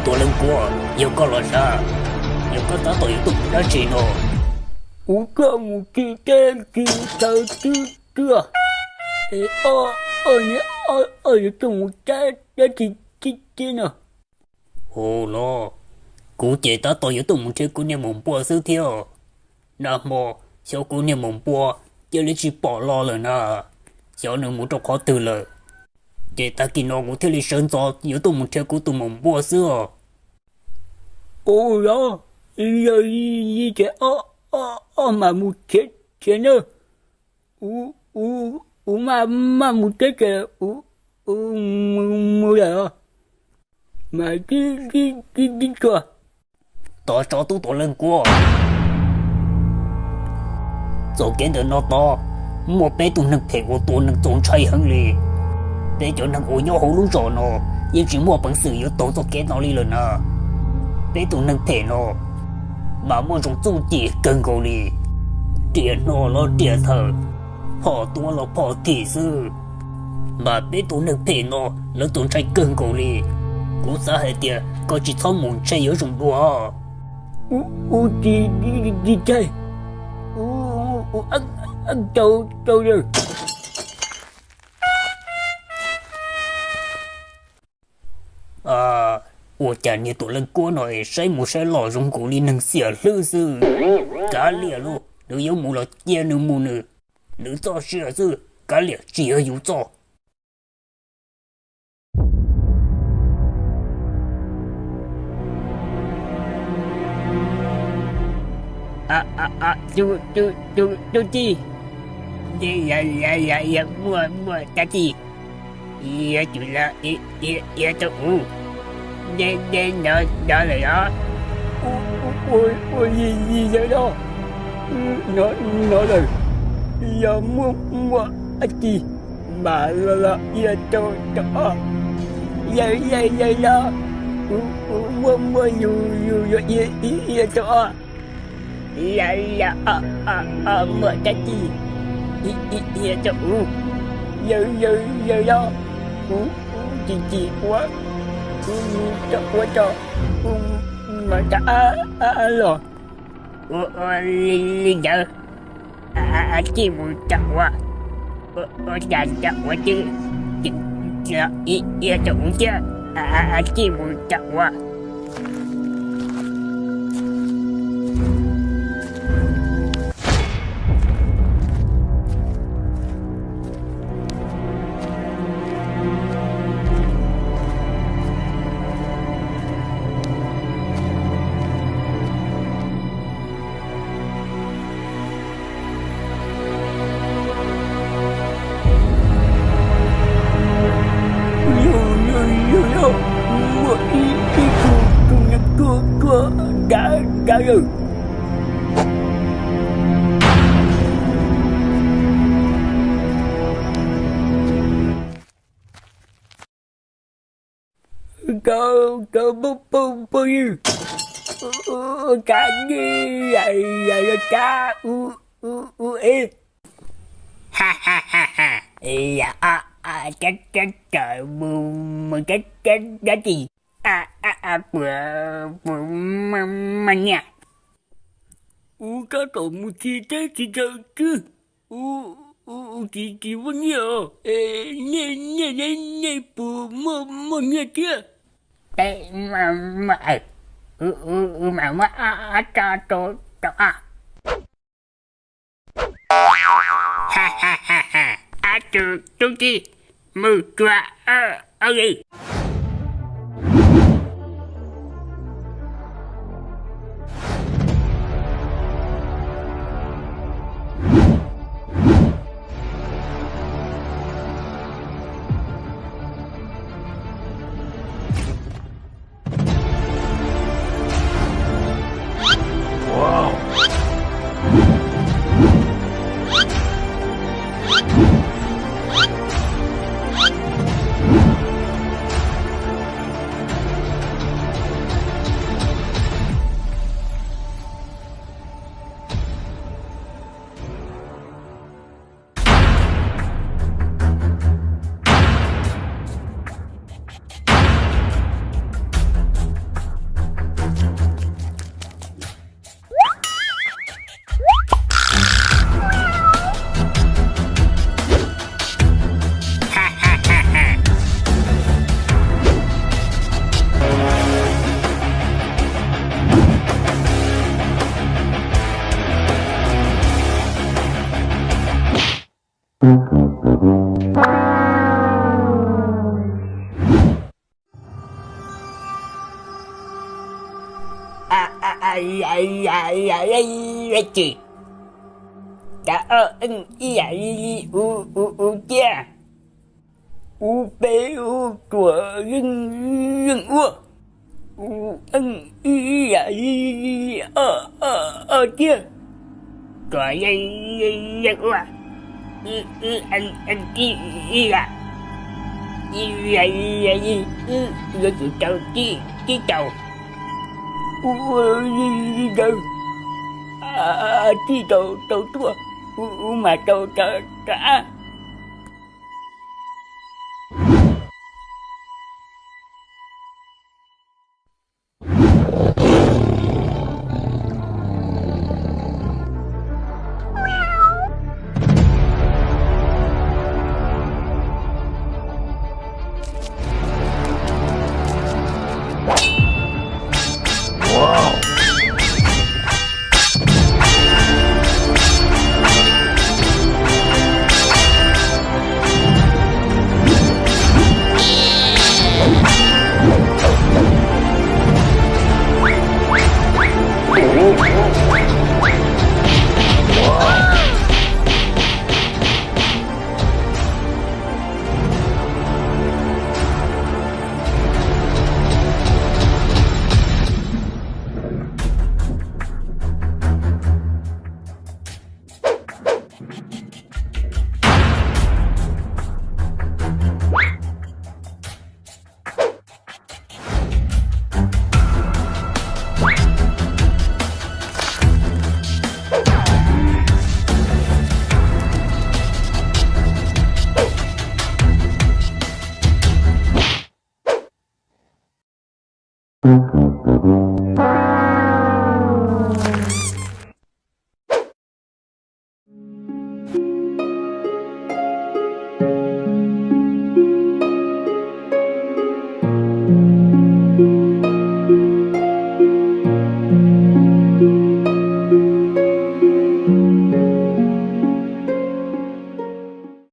Tuam Leej Kuab, yog koj los sav, yog koj tab tom yuav tuaj mus dab tsi no? Kuv tuaj mus txhim teb txhim chaw xwb xwb. Es koj, koj yuav tuaj mus dab tsi tib tib no? Hu los, kuv ces tab tom yuav tuaj mus nrhiav kuv niag maum npua xwb thiab. Nag hmo, xyov kuv niag maum npua cia li tsis pom los lawm na, xyov nws mus rau qhov twg lawm. Ces tag kis no kuv thiaj li sawv ntxov yuav tuaj mus nrhiav kuv tus maum npua xwb os. Ua los, yog li ces koj mam mus nrhiav nab, kuv maj maj mus teb ces kuv mus lawm os. Mas tib tib tib tsuag. Tov tso tub Tuam Leej Kuab. Txoj kev ntawm no tod muaj peb tug neeg phem uas tua neeg txaus ntshai heev li. Peb cov neeg uas nyob hauv lub zos no yeej tsis muaj peev xwm yuav taug txoj kev no li lawm na. Peb tug neeg phem no mas muaj ntsoov txuj ci kawg nkaus li, riam hno los riam thawm, phom tuav los phom thim xwb. Mas peb tug neeg phem no lawv txaus ntshai kawg nkaus li. Kuv xav hais tias koj tsis txhob mus ntshe yuav zoo dua. Ua tsis txhais, ua rau rau lawm. Ua cas niag Tuam Leej Kuab no es saib mus saib los zoo nkaus li neeg xiam hlwb xwb. Kav liam lauj, nws yuav mus los cia nws mus nws, nws txoj sia xwb, kav liam tsis yog yus txoj. Tub txib, muaj muaj dab tsi yuav tsum los qhia rau kuv, deb deb ntawd lawm los? Ua li li ntawd los, no lawm, yog muaj muaj dab tsi mas los los qhia rau, rau os. Yawg, yawg, yawg los, kuv muaj muaj yus yus yuav qhia, qhia rau os. Yawg, yawg, muaj dab tsi qhia rau kuv. Yawg, yawg, yawg los, kuv chim chim ua, kuv mus rau ua rau, kuv mam rov los. Ua li li ntawd, txij mus rau ua, ua cas rau ua twb tseem los qhia rau kuv thiab, txij mus rau ua. Yog, yog, yog, muaj ib, ib tug, tug neeg tuaj, tuaj dav, dav lawm. Cov, cov phooj, phooj, phooj ywg, ua cas nej yam, yam yuav cab u, u, u es? Ha ha ha ha, yam a, a, cab, cab, cab mus, mus cab, cab dab tsi? A, a, a, puas, puas muaj nyiaj? Kuv tab tom mus txhim teb txhim chaw xwb, kuv, kuv tsis, tsis muaj nyiaj os. Nej, nej, nej, nej puas muaj, muaj nyiaj thiab? Peb muaj, muaj, wb, wb, wb mam muab ob tso rau, rau koj. Ha ha ha ha, ab tug tub txib, mus tsuag, ua li. Ces, tas ob eej ib yam li u, u, u ciaj, u peb u tsuas yeej, yeej ua, u eej ib yam li ob, ob, ob ciaj, tsuas yeej, yeej ua, ib, ib eej, eej ib, ib yam, ib yam li wb yuav tsum tau tib, tib taus, ua li ntawd, tib taus tau tuaj, u, u mas tau rov, rov qab.